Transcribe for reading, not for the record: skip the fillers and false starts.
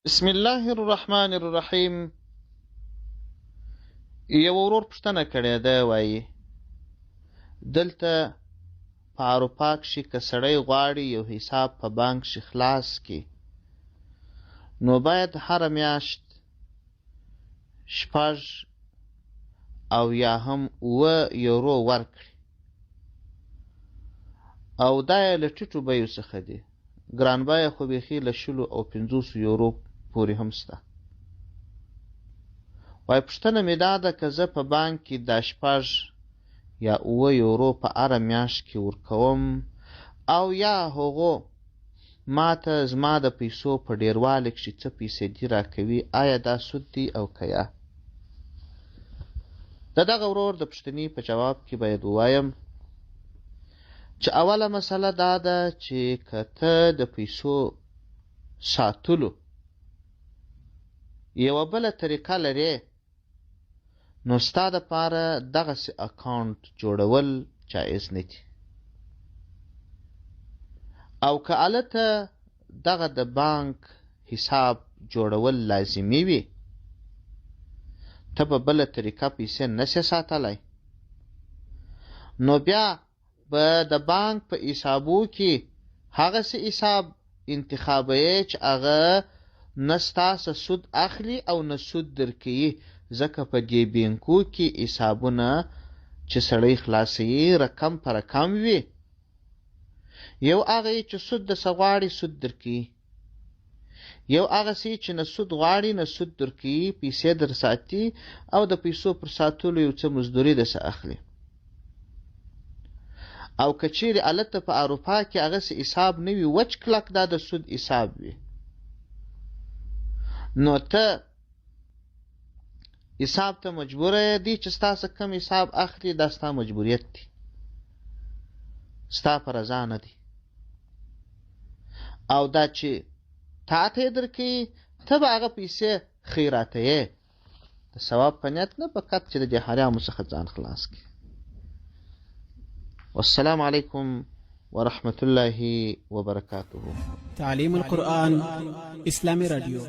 بسم الله الرحمن الرحیم. یو ورور پوښتنه کړې ده، وایي دلته په اروپا کښې که سړی غواړي یو حساب په بانک کښې خلاص کړي نو باید هره میاشت 6 او یا هم 7 یورو ورکړي او دا یې له ټیټو بیو څخه دي. ګران بیه خو بیخي له 20 او 50 یورو پورې هم شته. وایي پوښتنه مې دا ده که زه په بانک کې دا 6 یا 7 یورو په هره میاشت کې ورکوم او یا هغو ما ته زما د پیسو په ډېروالي کښې څه پیسې راکوي، آیا دا سود دی او که یا؟ د دغه ورور د پوښتنې په جواب کې باید ووایم چې اوله مسله دا ده چې که ته د پیسو ساتلو یوه بله طریقه لرې نو ستا دپاره دغسې اکاونټ جوړول جایز نه دي، او که هلته دغه د بانک حساب جوړول لازمي وي ته په بله طریقه پیسې نسې ساتلی، نو بیا به د بانک په حسابو کې هغسې حساب انتخابوې چې هغه نه ستا څه سود اخلي او نه سود درکوي، ځکه په دې بینکو کې حسابونه چې سړی خلاصوي رقم په رقم وي. یو هغه یې چې سود درڅخه غواړي سود درکوي، یو هغسې چې نه سود غواړي نه سود درکوي، پیسې در ساتي او د پیسو پر ساتلو یو څه مزدوري درڅخه اخلي. او که چیرې هلته په اروپا کې هغسې حساب نه وي، وچ کلک دا د سود حساب وي، نو ته حساب ته مجبوره یې. دی چې ستا څه کم حساب اخلي دا ستا مجبوریت دی، ستا په رضا نه دی. او دا چې تا ته یې درکوي ته به هغه پیسې خیراتوې د ثواب په نیت نه، فقط چې د دې حرامو څخه ځان خلاص کړي. والسلام علیکم ورحمة الله وبرکاته. تعلیم القرآن اسلامی رادیو.